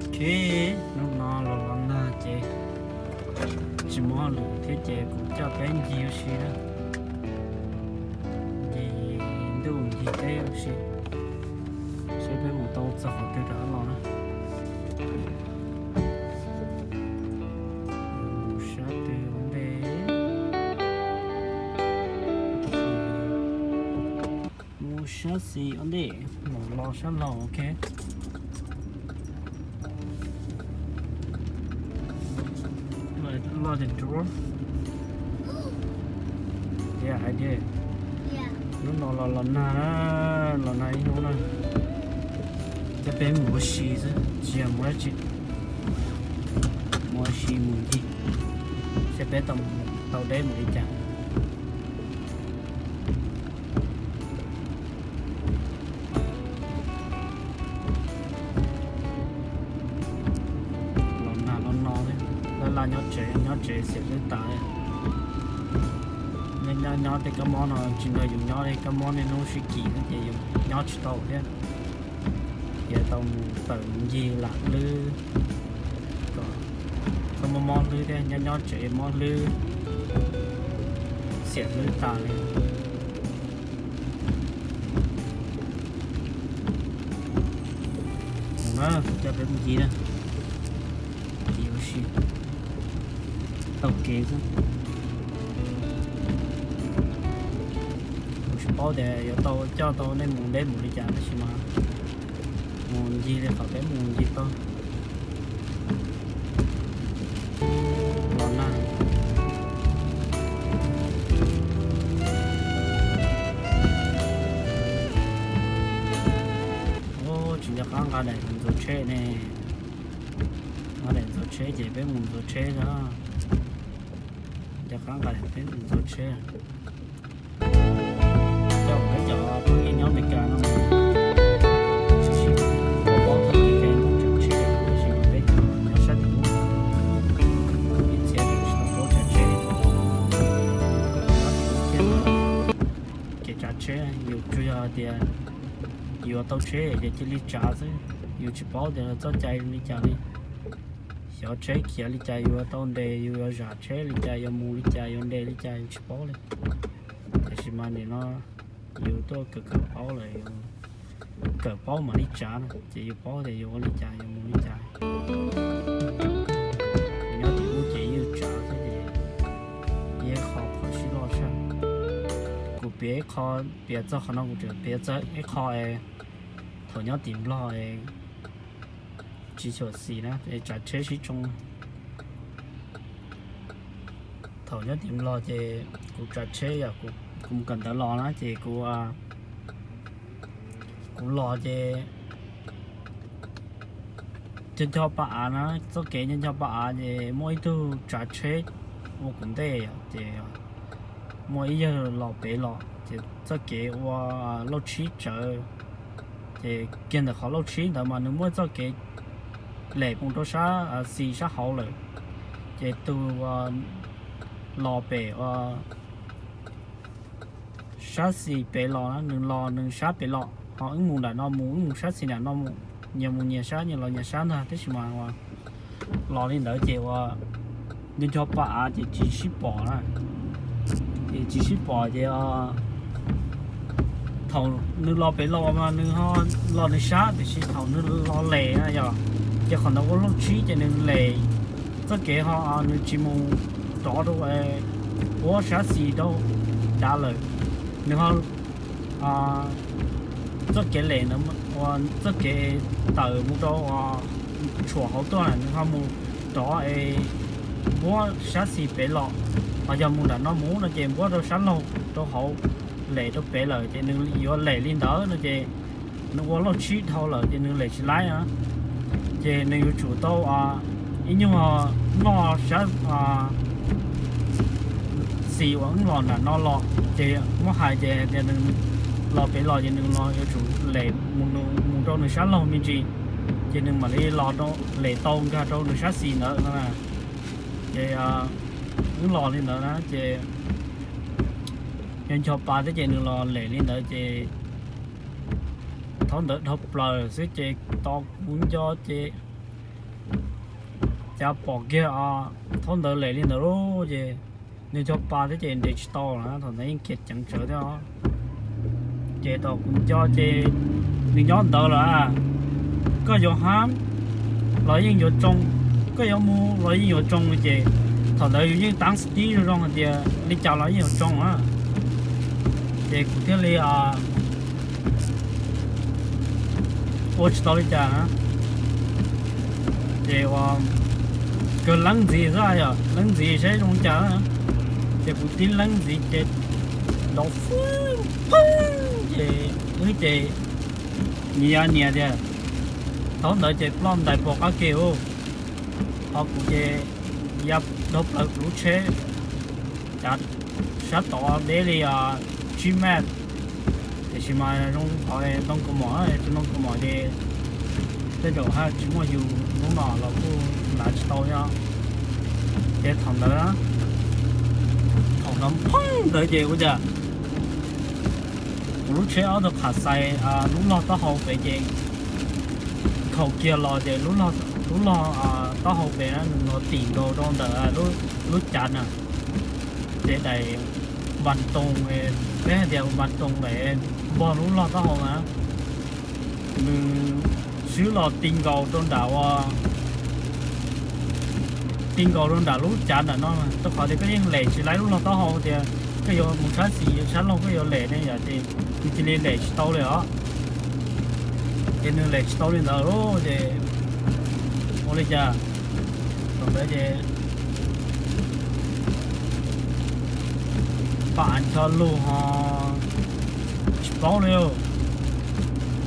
Ok, hnub no los los nag ces tsis muaj hauj lwm thiab ces kuv coj peb ncig ua si na. Ncig ntuj ncig teb ua si, seb peb mus tau txog qhov twg rov qab los na. Mus sab twg ua ntej? Mus sab xis ua ntej, mus los sab laug, ok. Lock the door. Yeah, I did. Hnub no los los nag, los nag ib hnub na. Coj peb mus ua si xwb, tsis yog mus dab tsi. Mus ua si mus ncig, seb peb tau deb mus li cas. Los nag los no, laj laj nyob tsev, nyob tsev xiam hlwb tas. Nyob nyob nyob tej kab mob no tsis nrog yus nyob li, kab mob niaj hnub sib kis xwb ces yus nyob tsis tau thiab. Yuav tau mus tawm mus ncig lam hlwb, kom txhob mob mob hlwb thiab, nyob nyob tsev mob hlwb, xiam hlwb tas li. Mus na, coj peb mus ncig na, ncig ua si, taug kev xwb. Kuv tsis paub tias yuav tau coj tau nej mus deb mus li cas tab sis mas mus ncig li qhov peb mus ncig tau. Los nag. Tsis nco qab nqa daim ntxuav tsheb ne. Nqa daim ntxuav tsheb ces peb mus ntxuav tsheb na. Nco qab nqa daim peb mus ntxuav tsheb. Coj peb cov phooj ywg nyob Amelikas no, tsis paub txog kev cai tsav tsheb, tab sis mas peb cov nyob sab tim ub ib txhia tsis tau paub tsav tsheb. Kev tsav tsheb yus tsuas yog hais tias yuav tau tsheb ces cia li tsav xwb, yus tsis paub tias txoj cai li cas li. Xyov tsheb khiav li cas, yuav tau ntes, yus yuav zam tsheb li cas, yuav mus li cas, yuav ntes li cas, yus tsis paub li. Tiam sis mas nim no yus tuaj kawm kawm paub lawm, kawm paub mam li tsav na, ces yus paub tias yuav ua li cas, yuav mus li cas. Nyob tim ub ces yeej tsav xwb ces yeej qhov qhov sib loj tshaj. Kuv piav ib qho, piav txog qhov no kuv tseem piav txog ib qho es thaum nyob tim Nplog es tsis xyuam xim na es tsav tsheb sib tsoo. Thaum nyob tim Nplog ces kuv tsav tsheb yom, kuv mus kawm ntawv los na ces kuv, kuv los ces nco nco pa av na, txoj kev nco nco pa av ces muaj ib tug tsav tsheb ua kuv ntej yom, ces muaj ib yawg los pem los ces txoj kev ua Lauj Tshib tsawv, ces kiag ntawm qhov Lauj Tshib ntawd mas nws muaj txoj kev lem mus rau sab xis sab hauv lawm, ces tus los pem ua sab xis pem los, nws los nws sab pem los, ho wb mus nram no mus, wb mus sab xis nram no mus, nyias mus nyias sab, nyias los nyias sab ntag, tab sis mas los li ntawd ces ua nco nco pa av ces tsis sib pom na, ces tsis sib pom ces thaum nws los pem los mas nws ho los nws sab, tiam sis thaum nws los lem na yom, ces qhov ntawd ua Lauj Tshib ces nws lem txoj kev ho nws tsis mus rov rau puab sab xis rau dav lawm, nws ho txoj kev lem ntawd ua txoj kev tawm mus rau tshuam hauv tuaj na, nws ho mus rov es npuab sab xis pem los, ho yog mus nram no mus no ces npuab rau sab laug rau hauv lem rau pem lawm, ces nws yuav lem li ntawd no ces nws ua Lauj Tshib dhau lawm ces nws lem tsis laib na. Ces nws yuav tsum tau ib nyuag noj sab xis uas wb los nram no los, ces muab hais ces tias nws los pem los ces nws los yuav tsum lem mus rau nws sab laug me ntsis, ces nws mam li los lem tau nkag rau nws sab xis ntawd no. Ces wb los li ntawd na ces nco nco pa thiab ces nws los lem li ntawd ces thaum Thaub ntawd dhau plaws xwb ces tos kuv nco ces cas pom kiag thaub ntawd lem li ntawd lauj. Ces nws cog pa thiab ces nres tsis tau lawm, thaum ntawd yeej khiav ceev tsawv thiab os. Ces tos kuv nco ces nws nyob ntawd lawm. Koj yuav hab los yeej yuav tsoo, koj yuav mus los yeej yuav tsoo. Ces thaum ntawd yus yeej tab xis tib zoo zoo hais tias li cas los yeej yuav tsoo na. Ces kuv thiaj li ua tsis tau li cas na. Ces ua kawg leeb ntxiv xwb yom, leeb ntxiv saib zoo li cas na. Ces kuv tib leeb ntxiv ces nrov fwb pheeb ces wb ces nyias nyias tias thaub ntawd ces ploj ntais puag qab ke ub. Ho kuv ces ya dhau plaws kuv lub tsheb, cav sab tod deb li tsib mev, tiam sis mas zoo qhov ntoo kaus mom, tus ntoo kaus mom ces tej zaum haj tsis muaj yus hnub no los kuj lav tsis tau thiab. Ces thaum ntawd, thaum nrov pheeb ntawd ces ua cas kuv lub tsheb ob tug qham xais lub log taub hau pem ces nkhaus kiag los ces lub log taub hau pem na nws los tim nkaus rau ntawm lub cav na. Ces daim npas toos, peb hais tias npas toos daim npog lub log taub hau na, nws swb los ti nkaus rau nram ua ti nkaus rau nram lub cav nram no, rau qhov tias koj yeej lem tsis laib lub log taub hau tias koj yuav mus sab xis sab laug koj yuav lem ne yom, ces nws cia li lem tsis tau li os. Ces nws lem tsis tau li ntawd lauj, ces ua li cas thaum ntawd ces pam ncho lug ho tsis paub li.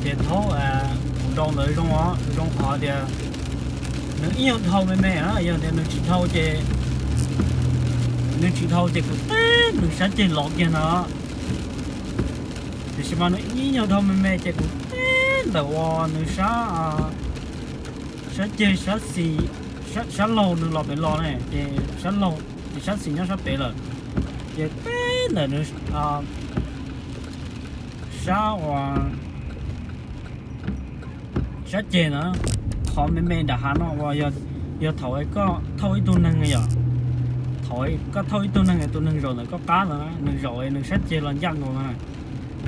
Ces thaub kuv nrau ntawd zoo, zoo qhov tias nws ib nyuag dhau me me, yog tias nws tsis dhau ces, nws tsis dhau ces kuv teb nws sab ceg lov kiag no. Tiam sis mas nws ib nyuag dhau me me ces kuv teb ntawm uas nws sab, sab ceg sab xis, sab laug nws los pem los ne, ces sab laug ces sab xis nyob sab pem lawm. Ces teb ntawm nws sab uas sab ceg na, qhov me me nram hav no uas yog thaum koj thauj ib tug neeg yom, thaum koj thauj ib tug neeg, tus neeg zaum ntawm koj qab ntawd na, nws zaum nws sab ceg los ncaj nkaus no.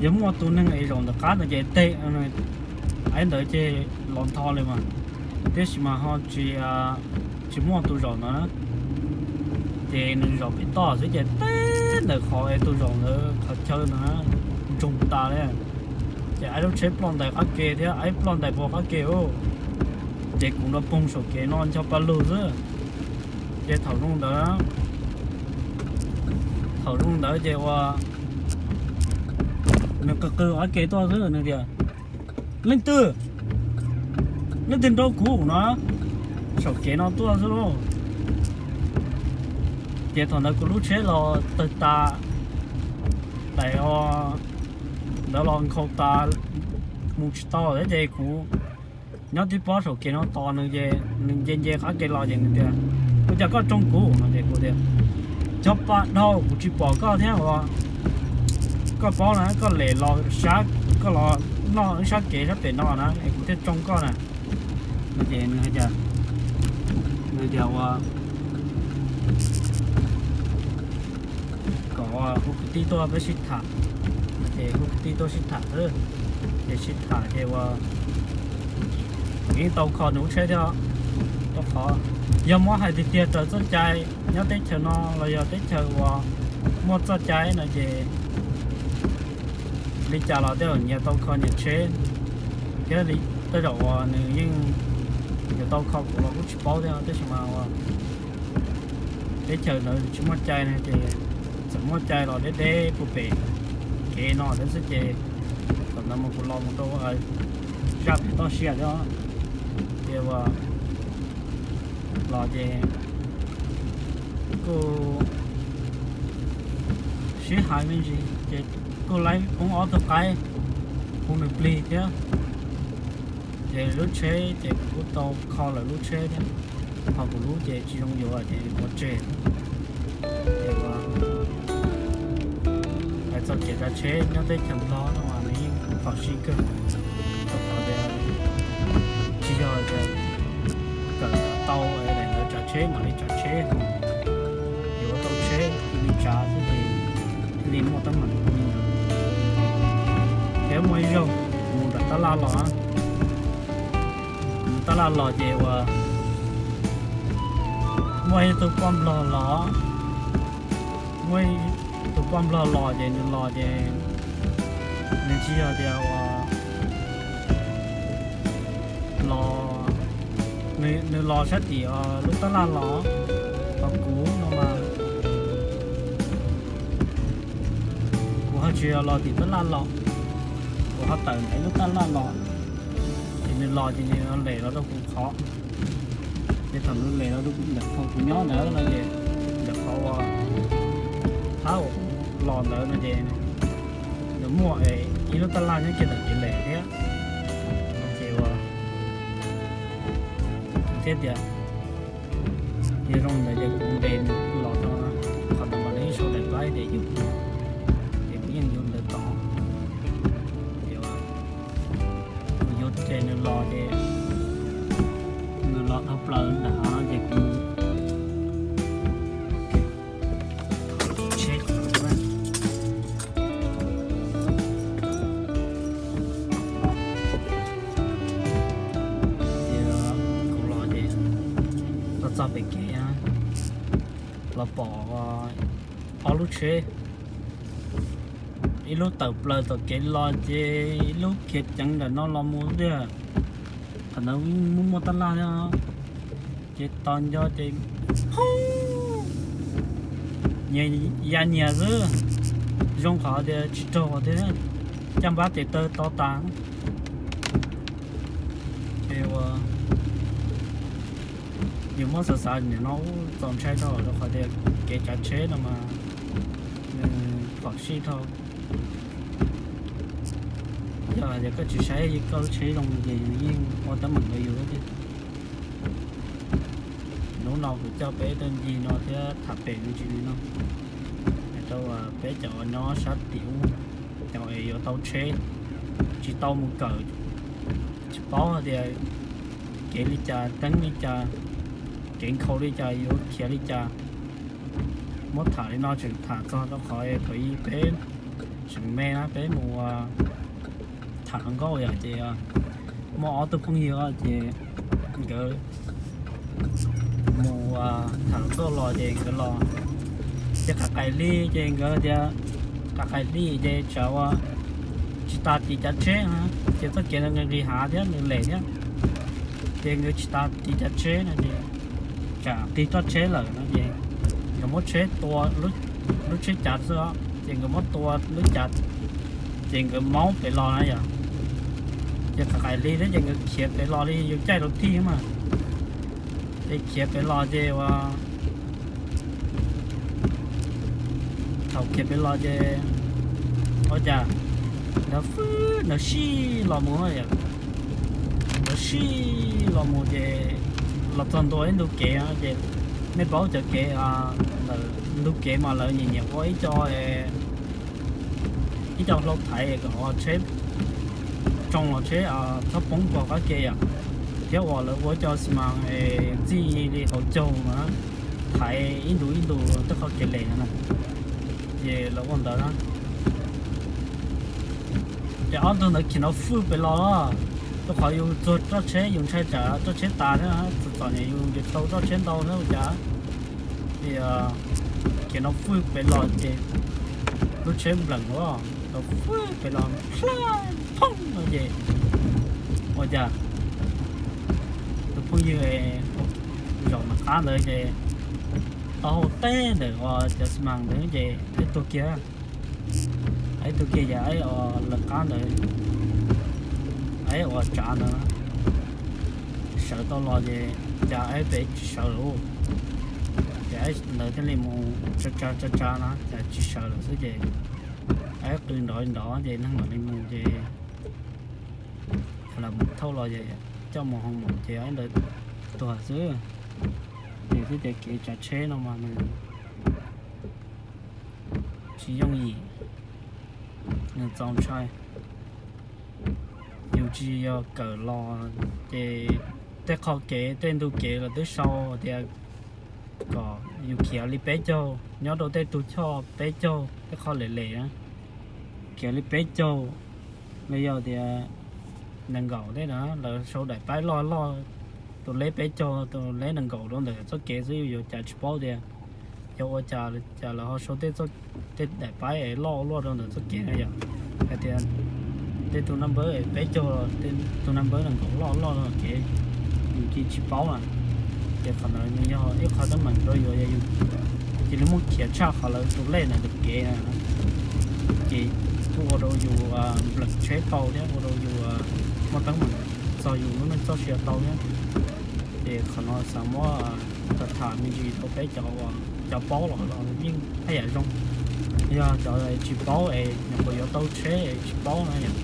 Yog muaj tus neeg es zaum ntawm qab ntawd ces teg, aib ntawd ces los ntho li mas. Tiam sis mas ho tsis, tsis muaj tus zaum ntawd na. Ces nws zaum pem toj xwb ces teb ntawm qhov es tus zaum ntawd qhov chaw ntawd ntsoog tas li. Ces aib lub tsheb ploj ntais qab ke thiab aib ploj ntais puag qab ke ub. Ces kuv nrov poog saum kev no ncho pa lug xwb. Ces thaum zoo ntawd, thaum zoo ntawd ces ua nws qw qw qab ke tuaj xwb, nws tias, Leej twg? Leej twg nrau kuv no? Saum kev no tuaj xwb lauj. Ces thaum ntawd kuv lub tsheb los tawg tas, daim o ntawd los nkhaus tas, mus tsis tau thiab ces kuv nyob tib pob saum kev no tos nws ces nws nce nce qab ke los ces nws tias, Ua cas koj tsoo kuv no? Ces kuv tias, Cov pa dhau, kuv tsis pom koj thiab uas koj paub na, koj lem los sab, koj los noj wb sab kev sab pem no na es kuv thiaj tsoo koj na. No ces nws hais tias, nws tias ua kom hu kwv tij tuaj peb sib tham. Ces hu kwv tij tuaj sib tham xwb. Ces sib tham ces ua kuv yeej tau kho nws lub tsheb thiab, rau qhov yog muab hais tiag tiag raws txoj cai nyob teb chaws no los yog teb chaws uas muaj txoj cai no ces li cas los tej zaum nyias tau kho nyias tsheb thiab. Tej zaum uas nws yeej yuav tau kho kuv los kuj tsis paub thiab, tab sis mas ua teb chaws ntawd tsis muaj cai no ces txawm muaj cai los deb deb puag pem kev no thiab xwb ces thaum ntawd mas kuv los mus rau zaj pem toj siab thiab. Ces ua los ces kuj sib hais me ntsis ces kuj laib poob ob tug qaib hu nws plig thiab. Ces lub tsheb ces kuv kuj tau kho lawv lub tsheb thiab, ho kuv lub ces tsis zoo yuav ces ua tseg. Ces ua hais txog kev tsav tsheb nyob teb chaws Nplog no mas nws yeej phom sij kawg, rau tsheb mam li tsav tsheb, yuav tau tsheb cia li tsav xwb ces thiaj li muaj teeb meem li ntawd. Ces muaj ib zaug kuv mus nram tab laj los, mus tab laj los ces uas muaj ib tug poj nplog los, muaj ib tug poj nplog los ces nws los ces nws tsis yog tias uas los, nws los sab tim lub tab laj los, ho kuv no mas kuv ho tsis yog los tim tab laj los, kuv ho tawm ntawm ib lub tab laj los, ces nws los ces nws lem los rau kuv qhov. Ces thaum nws lem los rau ntawm qhov kuv nyob ntawd no ces ntawm qhov uas thab uas los ntawd no ces nws muaj ib lub tab laj nyob kiag ntawm kev lem thiab. Ces uas thiab tias yog zoo ntawd ces kuv ntes nws los rau qhov ntawd mas nws ib sau daim npab tias yug, ces kuv yeej yug ntawd tod. Ces kuv yuav ces nws los ces nws los dhau plaws ntawm hav no ces kuv tsheb qhov ces kuv los ces los txog pem kev los pom ob lub tsheb, ib lub tawm plaws tom kev los ces ib lub khiav ceev ntawm no los mus tiag. Thaum ntawd muaj muaj tab laj thiab, ces tos nco ces nyias ya nyias xwb, zoo qhov tias tsis raug thiab, caj npab tes taw to tas. Ces uas yus muab xav xav nim no ub txaus ntshai dhau rau qhov tias kev tsav tsheb no mas nws phom sij dhau. Yog hais tias koj tsis saib koj lub tsheb zoo ces nws yeej ua teeb meem rau yus thiab tiag. Hnub no kuv coj peb tuaj ncig no thiab tham pem me ntsis li no, hais rau peb cov uas nyob sab tim ub, cov es yuav tau tsheb tsis tau mus kawm, tsis paub hais tias kev li cas teeb li cas, kev nkhaus li cas yuav khiav li cas. Muab tham li no tseem tham txog rau qhov thaum ub peb tseem me na peb mus tham hluas nkauj yom ces muaj ob tug phooj ywg ces nkawd mus tham hluas nkauj los ces nkawd los ces qab qaim li ces nkawd tias qab qaim li ces tsam ua tsis tas tiv cav tsheb na, ces txoj kev nqis nqis hav thiab nws lem thiab, ces nkawd tsis tas tiv cav tsheb no ces tsam qig roj tsheb lawm no ces nkawd muab tsheb tua lub tsheb cav xwb, ces nkawd muab tua lub cav, ces nkawd maub pem los na yom. Ces qab qaim li thiab ces nkawd khiav pem los li yus caij rau tij mas, ces khiav pem los ces ua thaum khiav pem los ces ua cas nkawd fwb nkawd sij los mus, nkawd sij los mus ces los txog ntua ib ntu kev ces nej paub cov kev ntawm ntu kev mas lawv nyiam nyiam ua ib co ib co hlau thaiv kom tsheb tsoo los tsheb txhob poob pog qab ke yom, thiab uas lawv ua ib co xi mas txij li hauv caug na, thaiv ib ntu ib ntu tej qhov kev lem no na, ces lawv ua ntawd na. Ces ob tug ntawd khiav no fwj pem los, rau qhov yus txuag roj tsheb yus ntshai tsam roj tsheb tas thiab, txom txom nyem yus ntes tau roj tsheb ntau thiab ua cas, ces khiav no fwj pem los ces lub tsheb npleem ua rau fwj pem los plaj phooj no ces ua cas tus phooj ywg zaum nram qab ntawd ces tau hau teb ntawm uas cov xi mas ntawd ces ib tug kiag, ib tug kiag ces ib uas lawv qab ntawd, ib uas tsav ntawd sawv tau los ces cas ib pem tsis sawv lawm, ces ib ntawd thiaj li mus tsa tsa tsa tsa na cas tsis sawv lawm xwb ces ib qw nrov nrov ces neeg mam li mus ces lawv mus thauj los ces coj mus hoo mus ces ib ntawd tuag xwb. Ces thiab ces kev tsav tsheb no mas nws tsis yooj yim, nws txaus ntshai. Yus tsis yog kawm los ces tej qho kev tej ntu kev lawv twb sau tias kom yus khiav li peb caug nyob rau tej tug choj peb caug tej qhov lem lem na, khiav li peb caug los yog tias nees nkaum tej na, lawv sau daim paib loj loj, tus leb peb caug tus leb nees nkaum rau ntawm txoj kev xwb, yus yuav cas tsis paub tias yog ua cas cas lawv ho sau tej daim paib es loj ua luaj rau ntawm txoj kev na yom. Hais tias tej tus naj npawb peb caug, tej tus naj npawb nees nkaum loj loj rau kev, yus cia li tsis paub na. Ces qhov ntawd nws yog ib qho teeb meem rau yus, yus cia li muab khiav tshaj qhov lawv tus lej ntawm kev na, ces kuj ua rau yus npleem tsheb tau thiab ua rau yus muaj teeb meem txog yus lub neej txoj sia tau thiab. Ces qhov no xav muab tham tham me ntsis rau peb cov, cov paub los los yeej haj yam zoo, yog cov tsis paub es nyuam qhuav yuav tau tsheb es tsis paub no yom,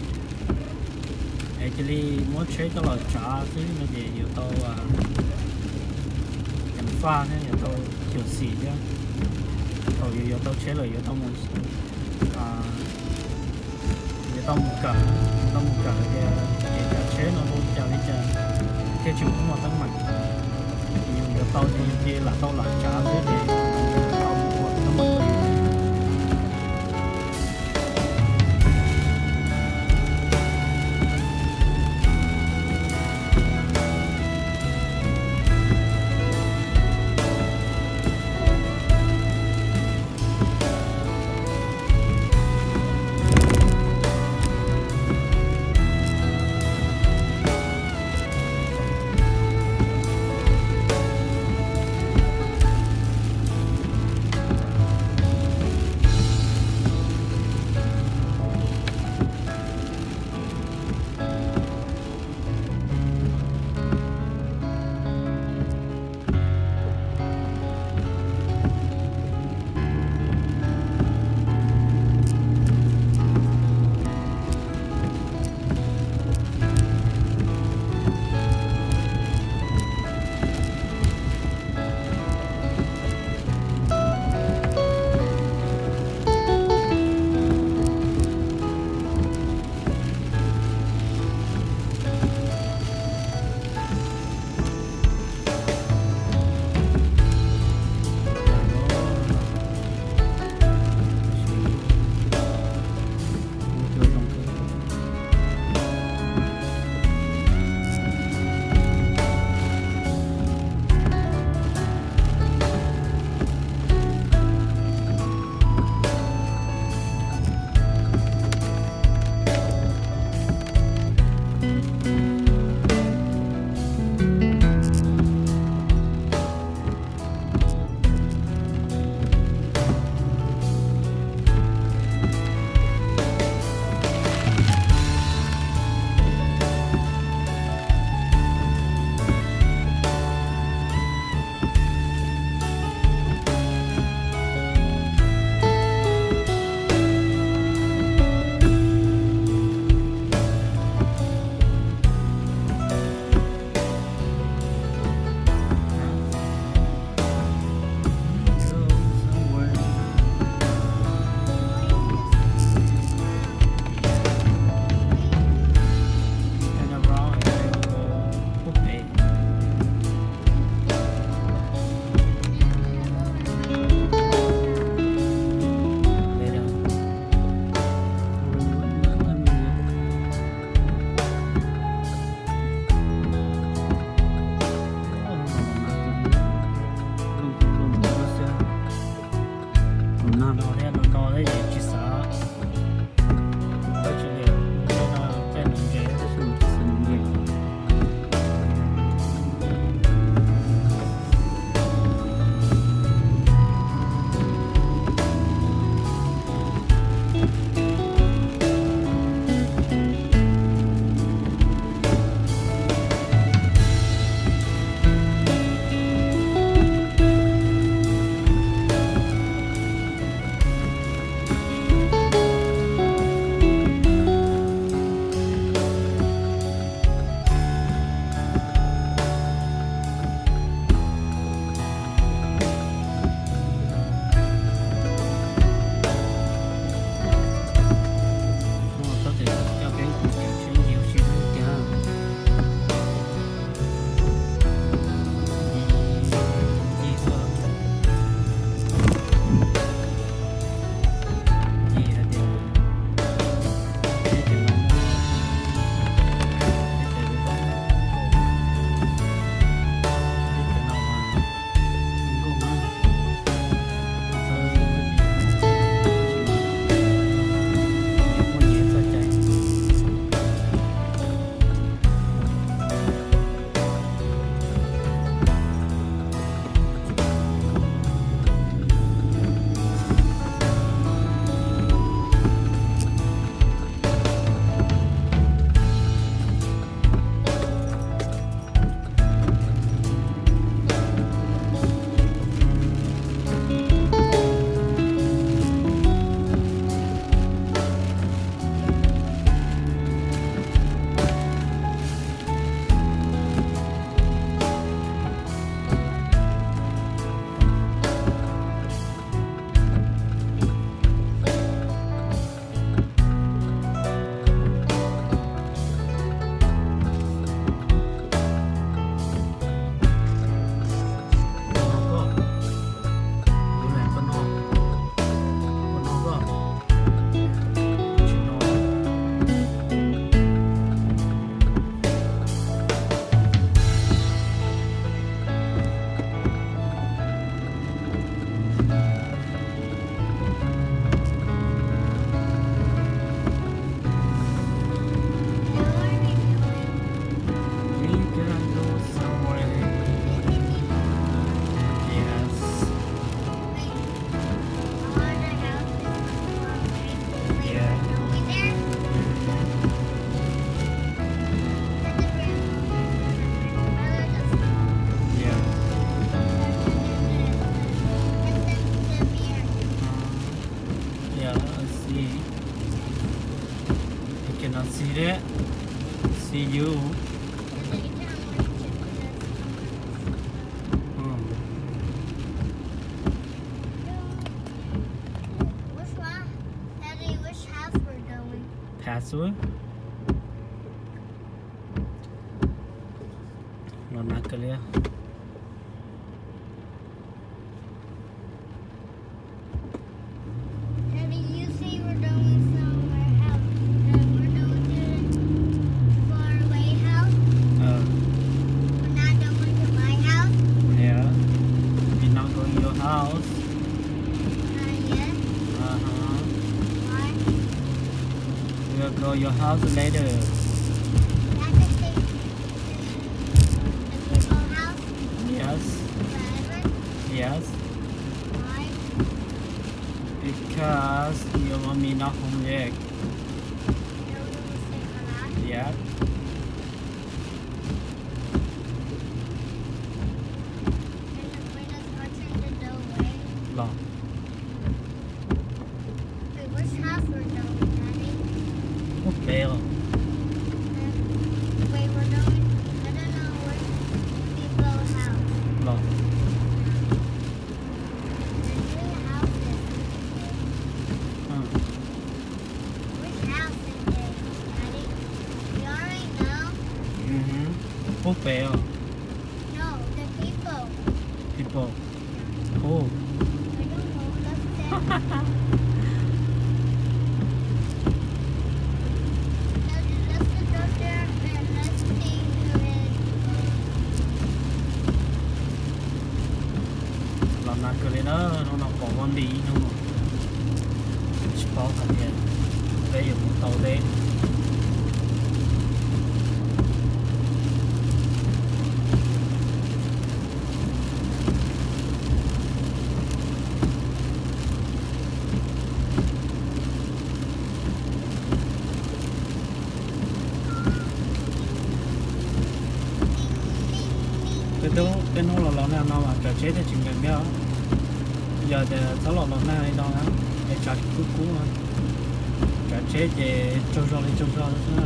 es cia li muab tsheb coj los tsav xwb no ces yuav tau ceev faj thiab yuav tau xyuam xim thiab. Thaum yus yuav tau tsheb lawm yuav tau mus, yuav tau mus kawm, tau mus kawm tias kev tsav tsheb no ua cas li cas thiaj tsis muaj teeb meem. Yus yuav tau ces yus cia li lam tau lam tsav xwb ces tau mus ua teeb meem rau yus. See you. Password. Los nag kawg li. Daddy, you say we're going somewhere else. Uh, we're going to, far away house. Uh. We're not going to my house. Yeah. We're not going your house. Not yet. Uh-huh. Why? We'll go your house later. That's the same. The people house? Yes. Forever? Yes. Why? Because your mommy not home yet. Your mommy stay alive? Yeah. Can you bring us out to the way? Los. Wait, which house we're going, Daddy? Quốc tế rồi. Wait, we're going, I don't know which people house. Rồi. There's three houses. Ừ. Which house is it, Daddy? We already know. Mhm. Quốc tế rồi. No, the people. People. Oh. I don't know. Let's sit. Let's, let's sit out there and let's see who is. Los nag kawg li na, hnub no pom vaj nti ib hnub, tsis paub hais tias peb yuav mus tau deb. Peb hnub los los nag no mas tsav tsheb thiaj tsis nkees thiab. Yog tias txhob los los nag li no na, es tsav kub kub, tsav tsheb ces tsaug zog li tsaug zog xwb.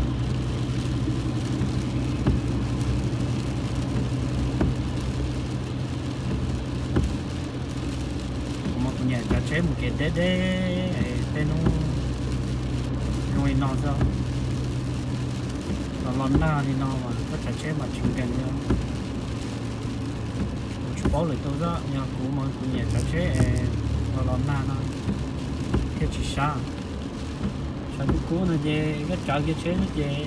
Kuv mas kuv nyiam tsav tsheb mus kev deb deb, tej hnub zoo li no xwb. Los los nag li no mas koj tsav tsheb mas tsis nkees li. Kuv tsis paub lwm tus xwb, yog kuv mas kuv nyiam tsav tsheb es los los nag no thiaj tsis sab. Tsav kub kub no ces koj tsav kiag tsheb xwb ces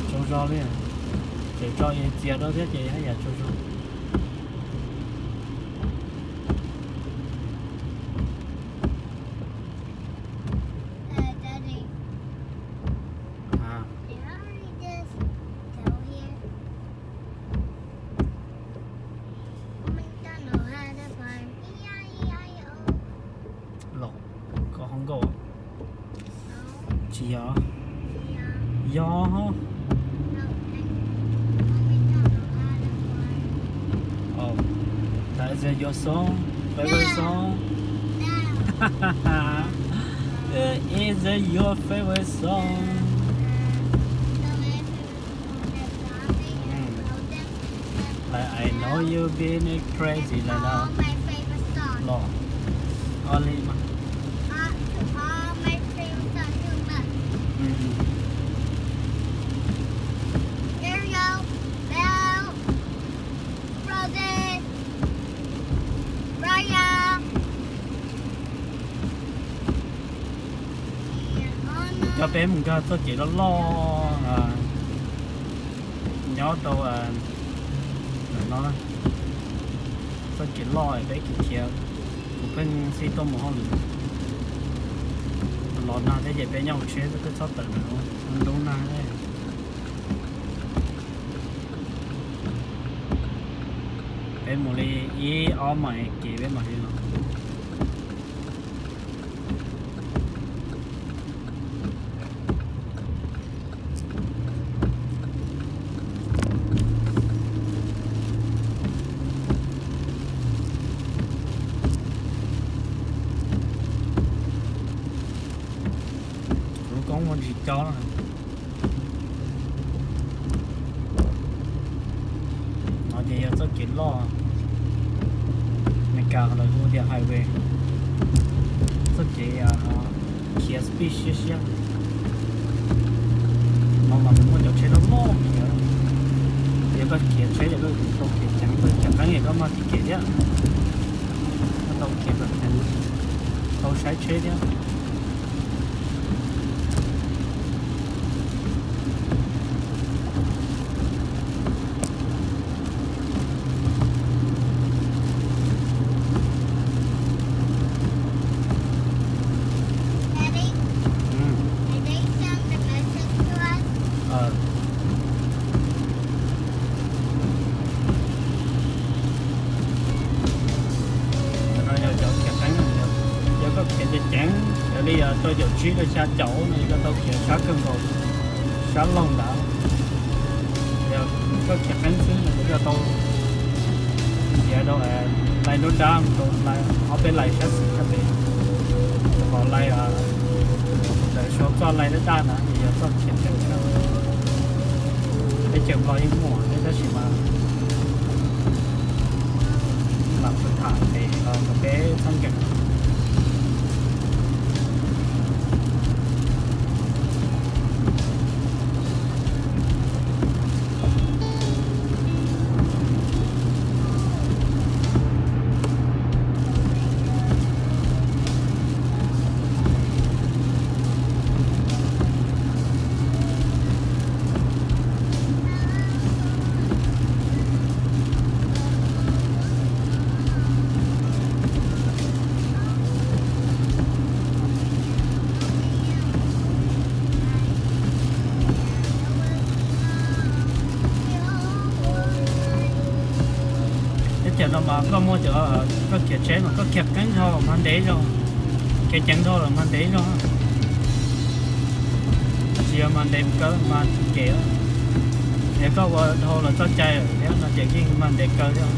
tsaug zog li, ces tso txias rau thiab ces haj yam tsaug zog. Los, koj ho nkauj. Tsis yog. Yog. Oh, that is your song, favorite song. Is that your favorite song? Like, I know you've been crazy, like that. Los, only. Ariel, Belle, Frozen, Raya. Cov peb mus nkag txoj kev loj loj nyob rau no, txoj kev loj peb khiav khiav, kuv pheej xij tuaj mus hauj lwm. Los nag thiab ces peb nyob hauv tsheb xwb, peb txhob tawm ntawd, ntuj nag. Peb mus li ib ob mais kev peb mam li los. Lub koob muaj ntsis cob na. kev loj, Meskas lawv hu tias highway, txoj kev khiav speed siab siab. No mas nws muaj cov tsheb loj loj khiav, yog koj khiav tsheb yog koj tau khiav ceev, koj khiav qeeb yog koj mag tib kev thiab, koj tau khiav kom ceev, tau saib tsheb thiab. Cov no yog cov khiav qeeb, yog koj khiav ceev ceev, yog li yog rau caum tsib rau xya caum no yog koj tau khiav sab kawg nkaus, sab laug ntawd. Yog koj khiav qeeb xwb no yog koj tau khiav rau lais dub dab, rau ob peb lais sab xis sab pem, rau qhov lais ntawd suav txoj lais dab daj na yog txoj khiav qeeb. Peb cov Nplog yeej muaj thiab tab sis mas lam tham pem kom peb txhob nkees. Teb chaws no mas koj muaj cov, koj khiav tsheb mas koj khiav qeeb dhau los mag ntev zog, khiav ceev dhau los mag ntev zog, tsis yog mag ntev kaw mag tsis kev. Yog koj ua dhau los txoj cai lawm thiab no ces yeej mag ntev kaw thiab.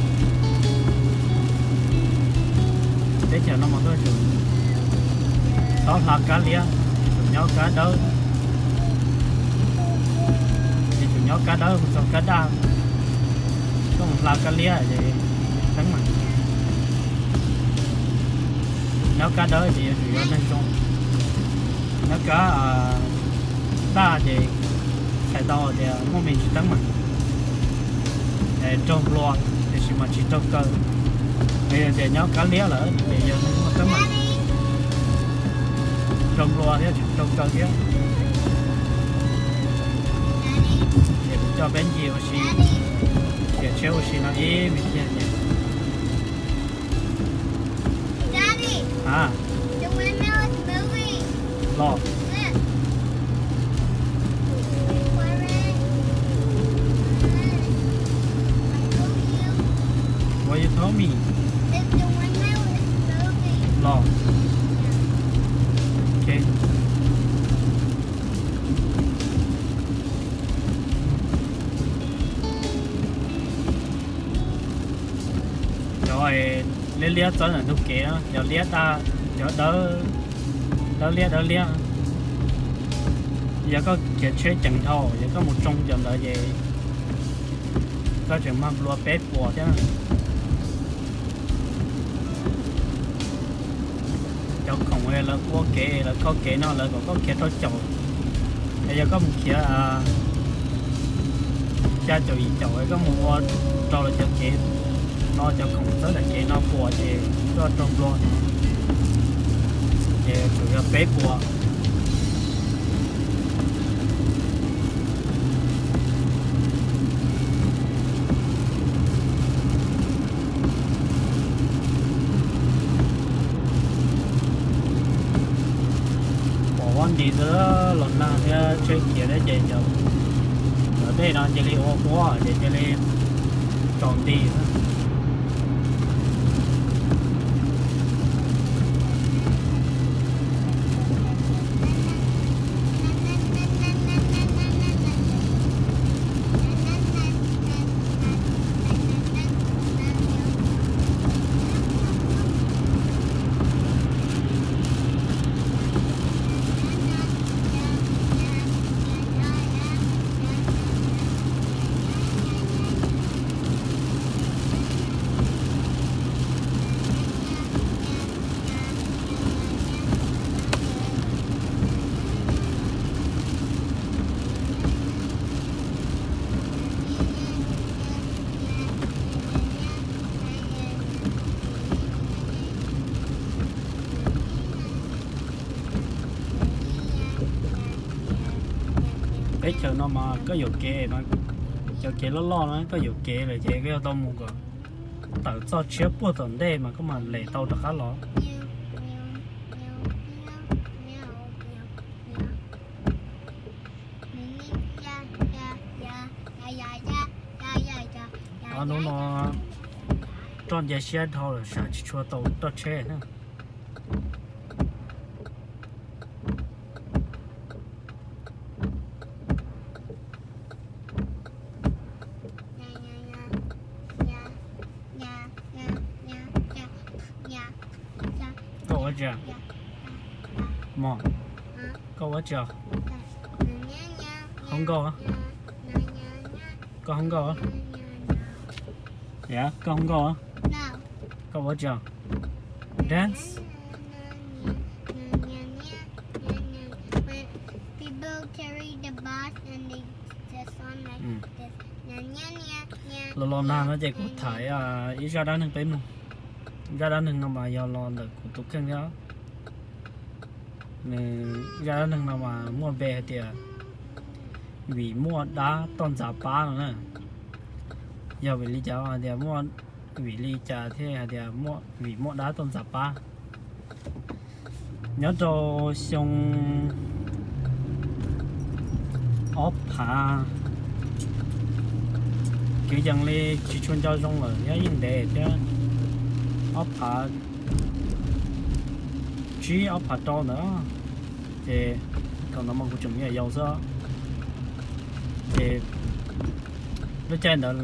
Teb chaws no mas koj tsum txhob hla kab liab, tsum nyob kab dawb, ces tsum nyob kab dawb mus txog kab daj. Koj mus hla kab liab ces teeb meem. Nyob kab dawb ces yuav tsum yog neeg zoo, nyob kab daj ces txhais tau tias muaj me ntsis teeb meem. Raug nplua tiam sis mas tsis raug kaw. Yog tias nyob kab liab lawm ces yog neeg muaj teeb meem. Raug nplua thiab tsis raug kaw thiab. Ces kuv coj peb ncig ua si, khiav tsheb ua si no ib me pliag ces. Los. What you told me? Los. Ok. Cov liab liab txawb ntawm ntug kev no, cov liab daj, cov dawb, dawb liab dawb liab. Yog koj khiav tsheb ceev dhau, yog koj mus tsoo cov ntawd ces koj tseem mag nplua peb puas thiab. Cov khoom lawv ua kev, lawv kho kev no lawv kom koj khiav rau caum. Es yog koj mus khiav xya caum yim caum, koj mus ua rau lawv cov kev no, cov khoom txawb daim kev no puas ces koj raug nplua no, ces tsuas yog peb puas. Pom huab nti xwb, los nag thiab tsheb khiav thiab ces cov dej no cia li ua huab ces cia li tsaus nti xwb. Teb chaws no mas koj yuam kev, cov kev loj loj no koj yuam kev lawm ces koj yuav tau mus kom tawm txoj tshiab puag tom ntej mas koj mam lem tau rov qab los. Hnub no roj nce siab dhau lawm, sam tsis tshua tau roj tsheb na. Koj ua tsi? Mog, koj ua tsi? Hoob nkauj? Koj hoob nkauj? Koj hoob nkauj? Koj ua tsi? Dance? Los los nag no ces kuv tham ib zaj dab neeg peb mloog. Zaj dab neeg no mas yog los ntawm kuv tus kheej thiab. Nws, zaj dab neeg no mas muaj npe hais tias vim muaj dab toj ntxas pab no na. Yog vim li cas hais tias muaj, vim li cas thiaj hais tias muaj, vim muaj dab toj ntxas pab? Nyob rau xyoo ob phav, kwv yees li tsis tshua nco zoo lawm thiab, yeej ntev thiab, ob phav tsib ob phav rau ntawd, ces thaum ntawd mas kuv tseem me nyuam yaus xwb. Ces lub caij ntawd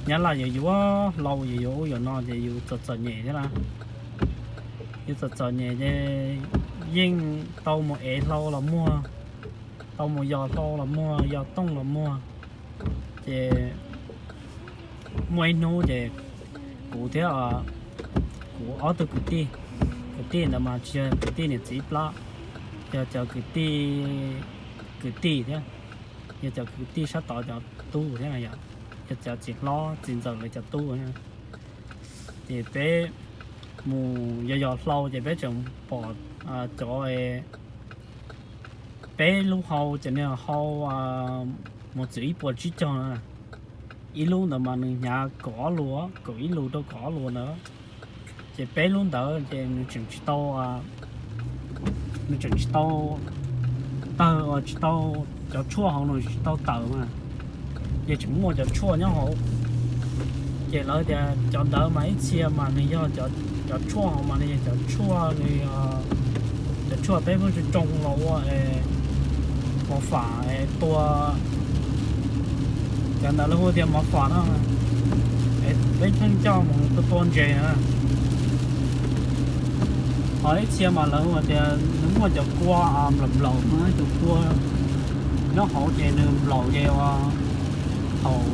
nyab laj yuav yuav hlau, yuav yuav ub yuav no ces yus txom txom nyem thiab na. Yus txom txom nyem ces yeej tau mus ev hlau los muag, tau mus yos hlau los muag, yos tooj los muag. Ces muaj ib hnub ces kuv thiab kuv ob tug kwv tij, kwv tij ntawd mas tsis yog kwv tij niam txiv plab, yog cov kwv tij, kwv tij thiab, yog cov kwv tij sab tod cov tub thiab na yom, yog cov txiv hlob txiv ntxawm lawv cov tub. Ces peb mus yos yos hlau ces peb tseem pom cov, peb lub hau ces nws hau mus txwv ib puas tsib caug na. Ib lub ntawd mas nws hnyav kaum ob lus, kaum ib lus rau kaum ob lus ntawd. Ces peb lub ntawd ces nws tseem tsis tau, nws tseem tsis tau tawg, tsis tau, cov tshuaj hauv nws tsis tau tawg mas, ces tseem muaj cov tshuaj nyob hauv. Ces lawv tias cov ntawd mas ib txhia mas nws yog cov tshuaj hauv mas nws yog cov tshuaj li, cov tshuaj peb muab tsoo los ua mov fam tua, cov ntawd lawv hu tias mov fam no, peb Hmoob coj mus tua tua ntses na. Ho ib txhia mas lawv hu tias nws muaj cov kua nplaum nplaum, cov kua nyob hauv ces nws nplaum ces ua, thaum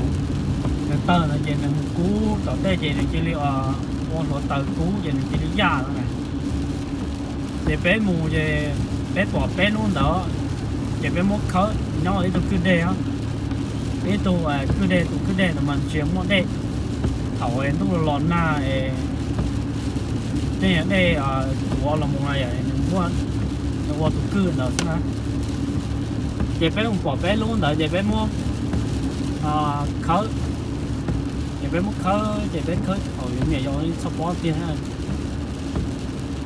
nws tawg ntawd ces nws mus kub tom tej ces nws cia li ua hluav taws kub ces nws cia li yaj no na. Ces peb mus ces peb pom peb lub ntawd, ces peb muab khawb nyob ib tug kwj deg, ib tug kwj deg, tus kwj deg ntawd mas tsis muaj dej. Thaum ntuj los nag, tej dej tuav los mus na, nws muaj, nws ua tus kwj ntawd xwb na. Ces peb mus pom peb lub ntawd ces peb muab khawb, ces peb muab khawb ces peb khawb thaum yuav niam yau txhob pob tiag.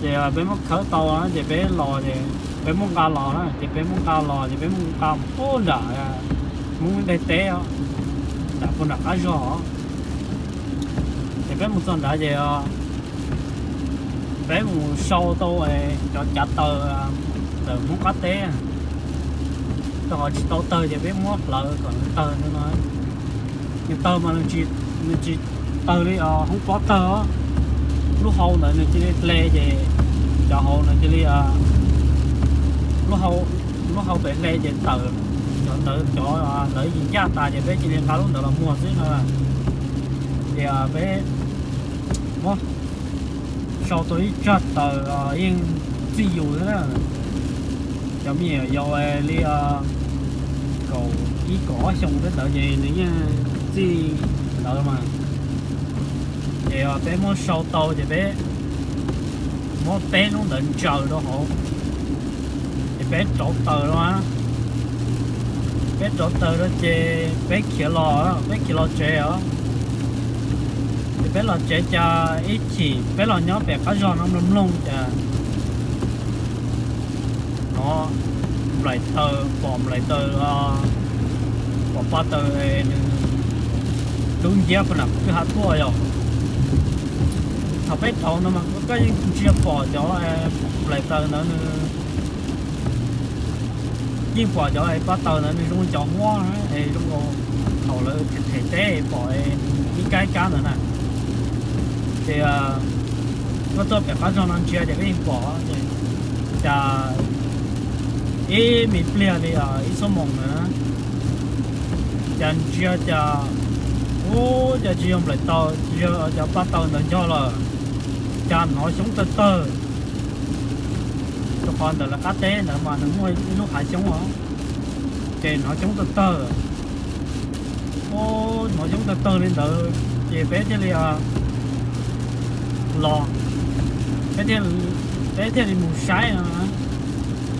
Ces peb muab khawb tau ces peb los, ces peb muab nqa los na, ces peb muab nqa los ces peb muab nqa mus puag nram Hmoob Dej teb, nram puag nram qab zog. Ces peb mus txog nrad ces peb mus sau tau cov cav taws ntawm Hmoob qab teb, rau qhov tsis tau tawg ces peb muab hlawv kom nws tawg no. Nws tawg mas nws tsis tawg li hoob pob tawg. Lub hau ntawd nws cia li hle ces cov hauv nws cia li, lub hau pem hle ces tawm, cov ntawd cov lawv yim ncaj tas ces peb cia li nqa lub ntawd los muag xwb no. Ces peb muab sau tau ib tsag taws yeej txij yus thiab na. Cov me nyuam yaus li kaum ib kaum ob xyoo tej ntawd ces nws yeej txij ntawd mas. Ces peb muab sau tau ces peb muab peb lub ntawd ntsaws rau hauv, ces peb rauv taws rau, Peb rauv taws rau ces peb khiav los, peb khiav los tsev os. Ces peb los tsev cas ib chim peb los nyob pem qab zog no mloog mloog cas hnov nplaim taws, pom nplaim taws, pom pa taws nws tub nciab pem nram kwj ha tuaj yom. Thaum peb rauv no mas koj yeej ntsia pom cov nplaim taws ntawd nws yeej pom cov pa taws ntawd nws zoo li cov huab es zoo nkaus thaum lawv them teb pom ib kab ib kab ntawd na. Ces koj tuaj pem qab zog no ntsia ces koj yeej pom ces cas ib me pliag li ib xuab moos na, cas ntsia cas ub cas tsis yog nplaim taws, tsis yog cov pa taws ntawd nco lawm, cas hnov xyoob tawg tawg. Rau qhov ntawm lawv qab teb ntawd mas nws muaj ib lub hav xyoob os, ces hnov xyoob tawg tawg. Hnov xyoob tawg tawg li ntawd ces peb thiaj li los, peb thiaj, peb thiaj li mus saib no.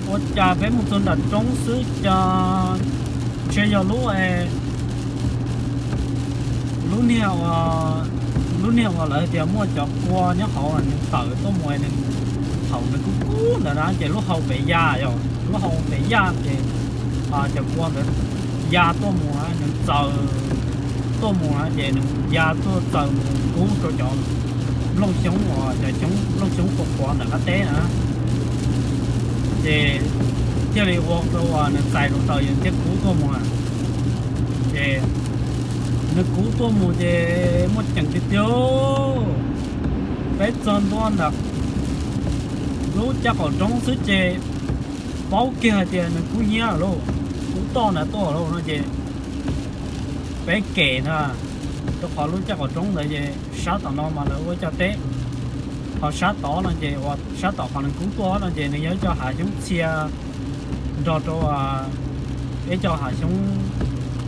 Ua cas peb mus txog nram roob xwb cas ntshe yog lub, lub niag, lub niag uas lawv tias muaj cov kua nyob hauv nws tawm tuaj mus, nws thaum nws kub kub ntawd na ces lub hau pem ya, yog lub hau pem ya ces cov kua ntawd ya tuaj mus, nws txaws tuaj mus na ces nws ya tuaj txaws mus kub rau cov nplooj xyoob uas cov nplooj xyoob qhuav qhuav ntawm qab teb na, ces thiaj li ua rau nws txais rau taws ces thiaj kub tuaj mus. Ces nws kub tuaj mus ces muaj ceem tiag tiag. Peb txog ntua ntawm lub caj qaum roob xwb ces paub kiag hais tias nws kub hnyiab lauj, kub toj ntawd tuaj lauj no ces peb kem na, rau qhov lub caj qaum roob ntawd ces sab tom no mas lawv ua caj teb, ho sab tod no ces uas sab tom qhov nws kub tuaj no ces nws yog ib co hav xyoob txhia nrog rau ib co hav xyoob